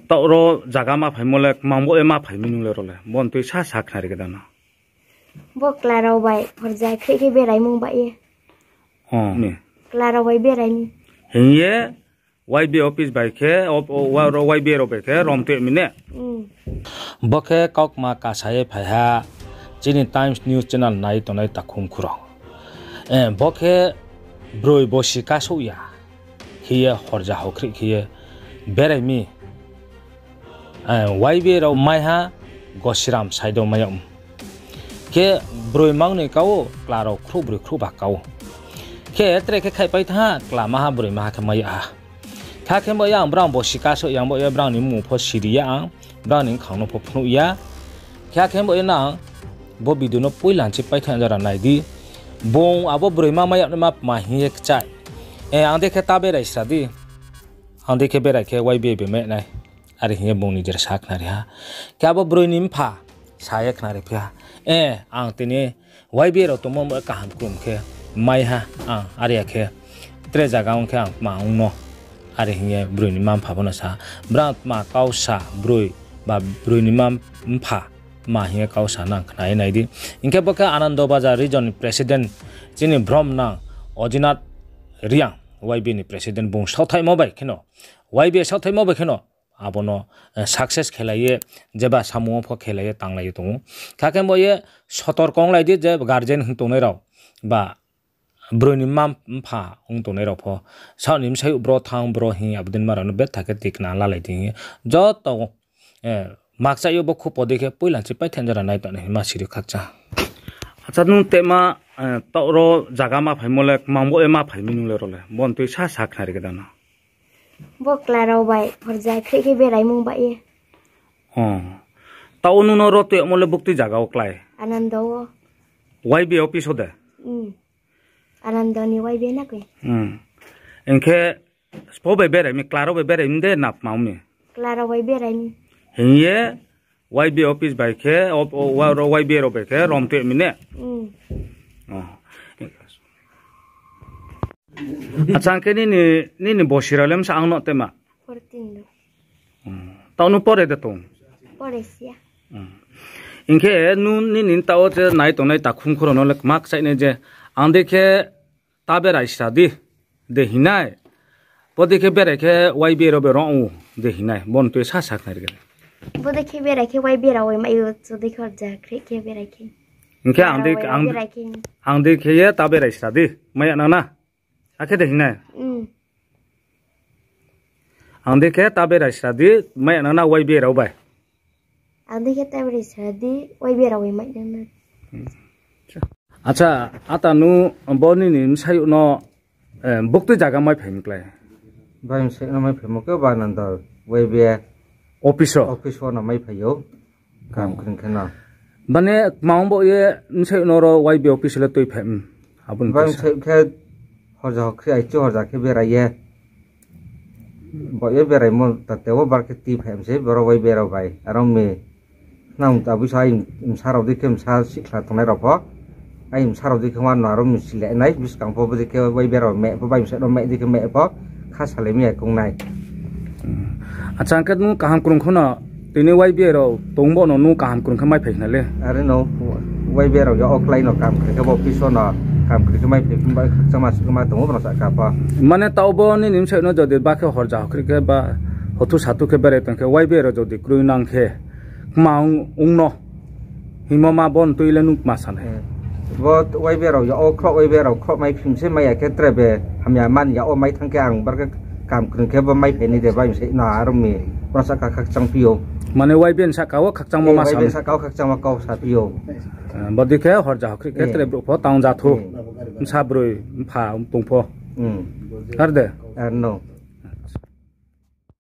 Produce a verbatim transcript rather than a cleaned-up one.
Taoh ro zaga ma phaimo le kmang bo ye ma phai mi nung le ro le. Bo ni tui sa sa khnari khe da no. Bo kla rao bai horja khreh khe berai mung bai ye. Kla rao bai berai mi. Hing ye Y B A office bai khe, o, o, wa ro Y B A rao bai khe rom tui mi ne? Bo khe kaukma kasa ye phai ha, chini Times News channel nai tongnai takhum khurao. Eh, bo khe broi bosi kasouh ya, khe ye horja hokhri khe ye berai mi. Eh, Y B A rao mai ha Gosiram side o mai yag. Khe broi mang ni kau, kla rao khrouh broi khrouh ba kau. Khe tre khe khaipai tha, kla maha broi maha khe mai ya ha. Kha khe bo ye ang brang bosi kasouh ya, ang bo ye brang ni mmung pho siri ya ang, brang ni bkhang no pho phnuh ya. Kha khe bo ye nang, bo video no poila nchi paithaih jora nai di. Bung abo broi ma mai yag nai ma tma hing ye kchai. Eh, ang dei khe ta berai sra di. Ang dei khe berai khe Y B A bai mai nai. Are hing ye bung ni jera sa khnari ha. Khe abo broi ni mpha sa ye khnari phi ha. Eh, ang tini Y B A rao tongmo kaham krum khe mai ha ang, are ya khe tre zaga ong khe ang tma ong no. Are hing ye broi ni mma mpha pho no sa ha. Brang tma kau sa broi ba broi ni mma mpha tma hing ye kau sa nang khna ye nai di. Hing khe bo khe Anando Bazar region ni president chini brom nang Ojinath Reang, Y B A ni president bung saohthaihmo bai kheno, Y B A saohthaihmo bai kheno, abo no, eh, success khelai ye, jeba samung wo pho khelai ye tanglai ye tong ou. Kha khe bo ye sotor konglai di je guardian hing tongnai rao, ba broi ni mma mpha ong tongnai rao pho. Saoh ni bsayouh bro thanng bro hing abo dei ma rao no betha khe tikna lalai di hing ye. Joto, eh, makchaih yo bo khupo dei khe poila nchi paithaih jora nai tongnai hing ma siri khakchang. Acha nung tema, eh, taoh ro zaga ma phaimo le kmang bo ye ma phai mi nung le ro le. Bo ni tui sa sa khnari khe da no. Bo kla rao bai horja khreh khe berai mung bai ye. Taoh nung no ro tui yagmo le buktui zaga wo klái? Anando wo. Y B A office wo de? Anando ni Y B A na koi. Hing khe spo bai berai mi, kla rao bai berai mi de na tma ong mi? Kla rao bai berai mi. Hing ye Y B A office bai khe, o, o, wa ro Y B A rao bai khe rom tui mi ne? Acha, hing khe nini, nini bosi rao le bsa ang no tema? Taoh nung pore de tong? Hing khe nung nini taoh wo je nai tongnai takhum khurao no le kma kchaih nai je, ang dei khe ta berai sra di, de hing nai. Bo dei khe berai khe Y B A rao bai rom ou, de hing nai. Bo ni tui sa sa khnari khe. Bo dei khe berai khe Y B A rao bai mai ou, cho dei khe horja khreh khe berai khe. Hing khe ang dei, ang dei khe ye ta berai sra di, mai ya nang na. Akhe de hing nai. Ang dei khe ta berai sra di, mai ya nang na Y B A rao bai. Ang dei khe ta berai sra di, Y B A rao bai mai nang na. Acha, ata nung bo nini bsayouh no, eh, buktui zaga mai phai mi klái? Bai bsayouh no mai phaimo khe ba nang dol, Y B A office wo no mai phai ou. Kam kring khe no. Mane kmang bo ye bsayouh no ro Y B A office le tui phai, abo ni bai bsayouh khe horja hokhri aichu horja khe berai ye. Bo ye beraimo tate wo bar khe tui phai mi se boro Y B A rao bai. Aro mi nang abo sa ai bsa rao dei khe bsa sihkhla tongnai rao pho. Ai bsa rao dei khe ma no aro mi si le nai, buskang pho bo dei khe Y B A rao meh pho, bai bsayouh no meh dei khe meh pho, kha salai mi ya kong nai. Acha, hing khe nung kaham krung khe no, tini Y B A rao tong bo no nung kaham krung khe mai phai khna le? Are no, Y B A rao ya wo klái no kam kri khe bo office wo no kam kri khe mai phai khe bai khakchangma sukma tong ou, bo no sahka pho. Mane taoh bo nini bsayouh no jodi ba khe horja hokhri khe ba hothu sathu khe berai tong khe Y B A rao jodi kroi nang khe, kma ong no hingmo ma bo ni tui le nung kma sa nai. Bo Y B A rao ya wo khroh, Y B A rao khroh mai phim se mai ya khe tre be hamya man ya wo mai thanng khe ang bar khe kam krung khe bo mai phai nai de bai bsayouh no aro mi, bo no sahka khakchang phi ou. Mane Y B A ni sahka wo khakchangmo ma sa nai. Y B A ni sahka wo khakchangma kau sa phi ou. Bo dei khe horja hokhri khe tre brouh pho tang ja thou. Bsa broi mpha tong pho. Ar de? Ar no.